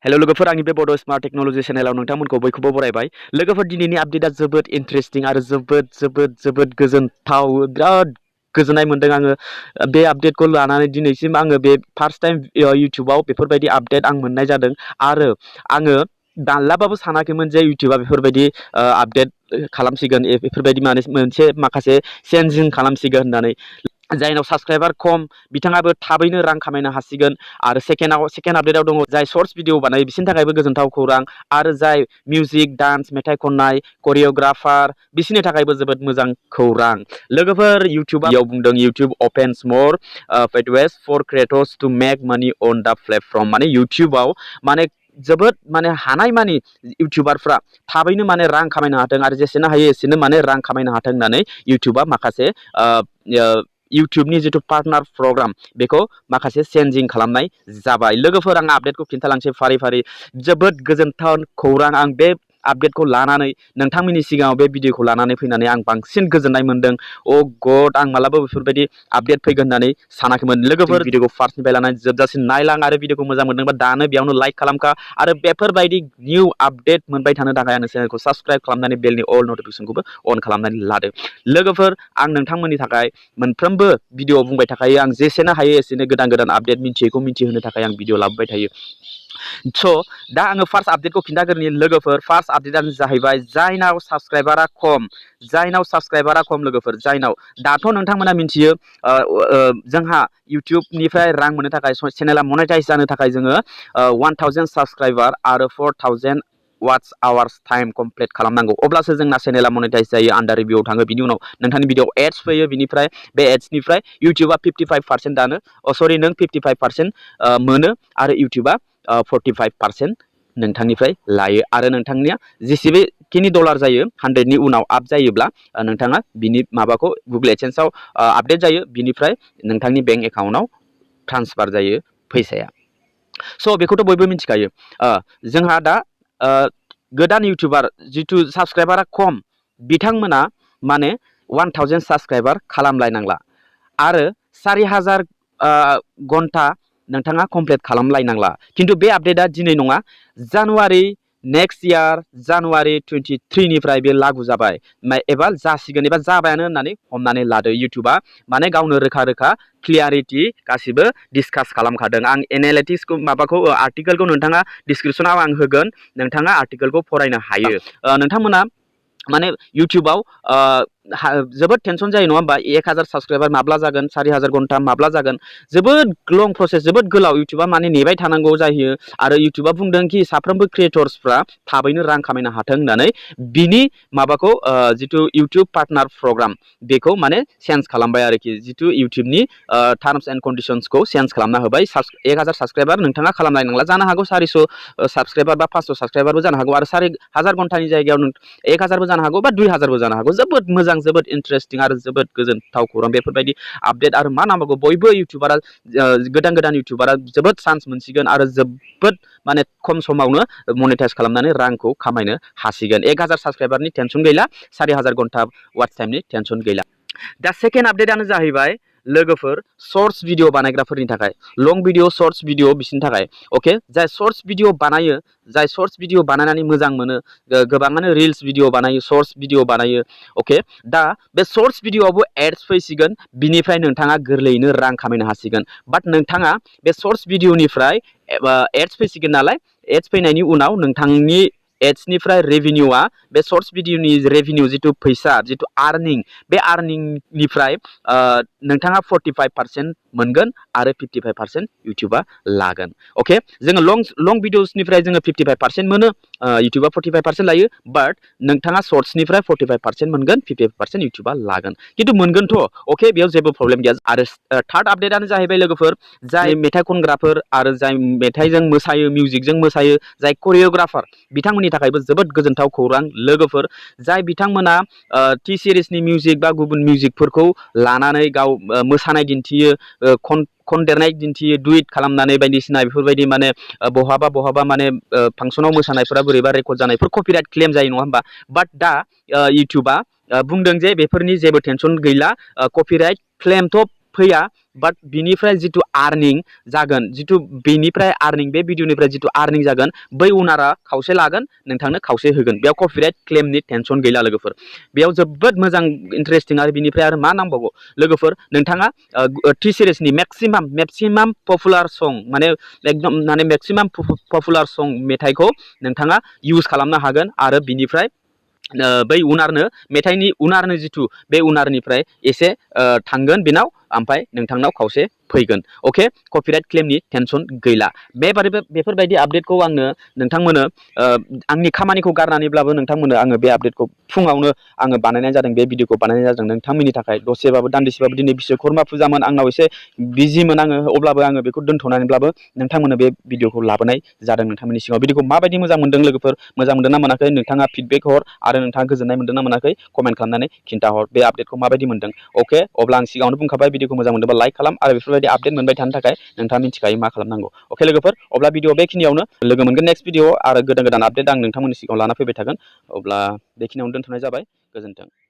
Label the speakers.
Speaker 1: Hello लोगोफोर आंनि बे बड' स्मार्ट टेक्न'लजि चेनेलाव नोंथांमोनखौ बयखौबो बरायबाय। लोगोफोर दिनैनि आपडेटआ जोबोद इन्टारेस्टिं आरो जोबोद गोजोनथाव। बिराद गोजोननाय मोन्दों आङो बे आपडेटखौ लानानै। दिनैसिम आङो बे फार्स्ट टाइम इउटुबाव बेफोरबायदि आपडेट आं मोननाय जादों आरो आङो दानलाबाबो सानाखैमोन जे इउटुबा बेफोरबायदि आपडेट खालामसिगोन, बेफोरबायदि मोनसे माखासे चेन्जिं खालामसिगोन होननानै। जायनाव साबस्क्राइबार खम बिथाङाबो थाबैनो रां खामायनो हासिगोन। आरो सेकेन्ड आपडेटआव दङ जाय शर्ट्स भिडिअ बानायो बिसोरनि थाखायबो गोजोनथाव खौरां, आरो जाय मिउजिक डान्स मेथाइ खननाय करिय'ग्राफार बिसोरनि थाखायबो जोबोद मोजां खौरां। लोगोफोर इउटुबाव बुंदों इउटुब अपेन्स मोर पेथवेज फर क्रिएटर्स टु मेक मानि अन दा प्लेटफर्म। माने इउटुबाव जोबोद हानायमानि इउटुबारफ्रा थाबैनो रां खामायनो हाथों आरो जेसेनो हायो एसेनो रां खामायनो हाथों होननानै इउटुबा माखासे इउटुबनि जिथु पार्टनार प्रग्राम बेखौ माखासे चेन्जिं खालामनाय जाबाय। लोगोफोर आं आपडेटखौ खिन्थालांसै फारि जोबोद गोजोनथाव खौरां। आं बे आपडेटखौ लानानै नोंथांमोननि सिगाङाव बे भिडिअखौ लानानै फैनानै आं बांसिन गोजोननाय मोन्दों। अ गड, आं मालाबा बेफोरबायदि आपडेट फैगोन होननानै सानाखैमोन। लोगोफोर भिडिअखौ फार्स्टनिफ्राय लानानै जोबजासिम नायलां आरो भिडिअखौ मोजां मोनदोंबा दानो बेयावनो लाइक खालामखा आरो बेफोरबायदि निउ आपडेट मोनबाय थानो थाखाय आंनि चेनेलखौ साबस्क्राइब खालामनानै बेलनि अल नटिफिकेसनखौबो अन खालामनानै लादो। लोगोफोर आं नोंथांमोननि थाखाय मोनफ्रोमबो भिडिअ बुंबाय थाखायो, आं जेसेनो हायो एसेनो गोदान आपडेट मिथियैखौ मिथिहोनो थाखाय आं भिडिअ लाबोबाय थायो। स' दा आङो फार्स्ट आपडेटखौ खिन्थाग्रोनि। लोगोफोर फार्स्ट आपडेटआनो जाहैबाय जायनाव साबस्क्राइबारा खम लोगोफोर, जायनाव दाथ' नोंथांमोना मिथियो जोंहा इउटुबनिफ्राय रां मोननो थाखाय चेनेला मनेटाइज जानो थाखाय जोङो 1000 साबस्क्राइबार आरो 4000 वाट्स आवार्स टाइम कमप्लिट खालामनांगौ, अब्लासो जोंना चेनेला मनेटाइज जायो, आन्डार रिभिउआव थाङो। बिनि उनाव नोंथांनि भिडिअ एड्स फैयो, बिनिफ्राय बे एड्सनिफ्राय इउटुबा 55% दानो, सरि नों 55% मोनो आरो इउटुबा 45% नोंथांनिफ्राय लायो। आरो नोंथांनिया जेसेबांखिनि डलार जायो 100नि उनाव आप जायोब्ला नोंथाङा बिनि माबाखौ गुगल एडसेन्सआव आपडेट जायो, बिनिफ्राय नोंथांनि बेंक एकाउन्टआव ट्रान्सफार जायो फैसाया। स' बेखौथ' बयबो मिथिखायो। जोंहा दा गोदान इउटुबार जिथु साबस्क्राइबारा खम बिथांमोना 1000 साबस्क्राइबार खालामलायनांला आरो 4000 घन्टा नोंथाङा कमप्लिट खालामलायनांला। खिन्थु बे आपडेटआ दिनै नङा, जानुवारि नेक्स्ट इयार जानुवारि 23निफ्राय बे लागु जाबाय एबा जासिगोन एबा जाबायानो होननानै हमनानै लादो। इउटुबा गावनो रोखा क्लियारिटि गासिबो डिसकास खालामखादों। आं एनालिटिक्सखौ आर्टिकेलखौ नोंथाङा डिसक्रिपसनाव आं होगोन, नोंथाङा आर्टिकेलखौ फरायनो हायो। नोंथांमोना इउटुबाव जोबोद टेनसन जायो नङा होमबा? 1000 साबस्क्राइबार माब्ला जागोन, 4000 घन्टा माब्ला जागोन, जोबोद लं प्रसेस, जोबोद गोलाव। इउटुबा नेबाय थानांगौ जायो आरो इउटुबा बुंदों कि साफ्रोमबो क्रिएटर्सफ्रा थाबैनो रां खामायनो हाथों होननानै बिनि जिथु इउटुब पार्टनार प्रग्राम बेखौ चेन्ज खालामबाय आरोखि। जिथु इउटुबनि टार्म्स एन्ड कन्डिसन्सखौ चेन्ज खालामना होबाय। 1000 साबस्क्राइबार नोंथाङा खालामलायनांला, जानो हागौ 400 साबस्क्राइबार बा 500 साबस्क्राइबारबो जानो हागौ आरो 4000 घन्टानि जायगायाव 1000बो जानो हागौ बा 2000बो जानो हागौ। जोबोद मोजां, जोबोद इन्टारेस्टिं आरो जोबोद गोजोनथाव खौरां। बेफोरबायदि आपडेट आरो मा नांबावगौ? बयबो इउटुबारा गोदान इउटुबारा जोबोद चान्स मोनसिगोन आरो जोबोद खम समावनो मनेटाइज खालामनानै रांखौ खामायनो हासिगोन। 1000 साबस्क्राइबारनि टेनसन गैला, 4000 घन्टा वाट्स टाइमनि टेनसन गैला। दा सेकेन्ड आपडेटआनो जाहैबाय लोगोफोर शर्ट्स भिडिअ बानायग्राफोरनि थाखाय, लं भिडिअ शर्ट्स भिडिअ बिसोरनि थाखाय। अके, जाय शर्ट्स भिडिअ बानायो, जाय शर्ट्स भिडिअ बानायनानै मोजां मोनो, गोबाङानो रिल्स भिडिअ बानायो, शर्ट्स भिडिअ बानायो। अके, दा बे शर्ट्स भिडिअआवबो एड्स फैसिगोन, बिनिफ्राय नोंथाङा गोरलैयैनो रां खामायनो हासिगोन। बाट नोंथाङा बे शर्ट्स भिडिअनिफ्राय एड्स फैसिगोन नालाय, एड्स फैनायनि उनाव नोंथांनि एड्सनिफ्राय रेभिनिउआ, बे शर्ट्स भिडिअनि रेभिनिउ जिथु फैसा, जिथु आर्निं, बे आर्निंनिफ्राय नोंथाङा 45% मोनगोन आरो 55% इउटुबा लागोन। अके, जोङो लं भिडिअसनिफ्राय जोङो 55% मोनो, इउटुबा 45% लायो। बाट नोंथाङा शर्ट्सनिफ्राय 45% मोनगोन, 55% इउटुबा लागोन। खिन्थु मोनगोनथ', अके, बेयाव जेबो प्रब्लेम गैया। आरो थार्ड आपडेटआनो जाहैबाय लोगोफोर, जाय मेथाइ खनग्राफोर आरो जाय मेथाइजों मोसायो, मिउजिकजों मोसायो, जाय करिय'ग्राफार बिथांमोननि थाखायबो जोबोद गोजोनथाव खौरां। लोगोफोर जाय बिथांमोना टि सिरिसनि मिउजिक बा गुबुन मिउजिकफोरखौ लानानै गाव मोसानाय दिन्थियो, खनदेरनाय दिन्थियो, डुइट खालामनानै बायदिसिना बेफोरबायदि बहाबा फांसनाव मोसानायफोरा बोरैबा रेकर्ड जानायफोर कपिराइट क्लेम जायो नङा होमबा? बाट दा इउटुबा बुंदों जे बेफोरनि जेबो टेनसन गैला, कपिराइट क्लेमथ' फैया, बाट बिनिफ्राय जिथु आर्निं जागोन जिथु बेनिफ्राय आर्निं बे भिडिअनिफ्राय जिथु आर्निं जागोन बै उनारा खावसे लागोन नोंथांनो खावसे होगोन बेयाव कपिराइट क्लेमनि टेनसन गैला लोगोफोर बेयाव जोबोद मोजां इन्टारेस्टिं आरो बिनिफ्राय आरो मा नांबावगौ लोगोफोर नोंथाङा टि सिरिसनि मेक्सिमाम पपुलार सं माने एकदम माने मेक्सिमाम पपुलार सं मेथाइखौ नोंथाङा इउज खालामनो हागोन आरो बिनिफ्राय बै उनारनो मेथाइनि उनारनो जिथु बे उनारनिफ्राय एसे थांगोन बेनाव ओमफ्राय नोंथांनाव खावसे फैगोन अके कपिराइट क्लेमनि टेनसन गैला बेफोरबायदि आपडेटखौ आंनो नोंथांमोनो आंनि खामानिखौ गारनानैब्लाबो नोंथांमोननो आङो बे आपडेटखौ फुङावनो आङो बानायनाय जादों बे भिडिअखौ बानायनाय जादों नोंथांमोननि थाखाय दसेबाबो दान्दिसेबाबो दिनै बिश्वकर्मा फुजामोन आंनाव एसे बिजिमोन आङो अब्लाबो आङो बेखौ दोन्थ'नानैब्लाबो नोंथांमोननो बे भिडिअखौ लाबोनाय जादों नोंथांमोननि सिगाङाव भिडिअखौ माबायदि मोजां मोनदों लोगोफोर मोजां मोनदों ना मोनाखै नोंथाङा फिडबेक हर आरो नोंथाङा गोजोननाय मोनदों ना मोनाखै कमेन्ट खालामनानै खिन्थाहर बे आपडेटखौ माबायदि मोनदों अके अब्ला आं सिगाङावनो बुंखाबाय भिडिअखौ मोजां मोनदोंबा लाइक खालाम आरो बेफोरबायदि आपडेट मोनबाय थानो थाखाय नोंथाङा मिथिखायो मा खालामनांगौ अके लोगोफोर अब्ला भिडिअ बेखिनियावनो लोगो मोनगोन नेक्स्ट भिडिअ आरो गोदान आपडेट आं नोंथांमोननि सिगाङाव लाना फैबाय थागोन अब्ला बेखिनियावनो दोनथ'नाय जाबाय गोजोन्थों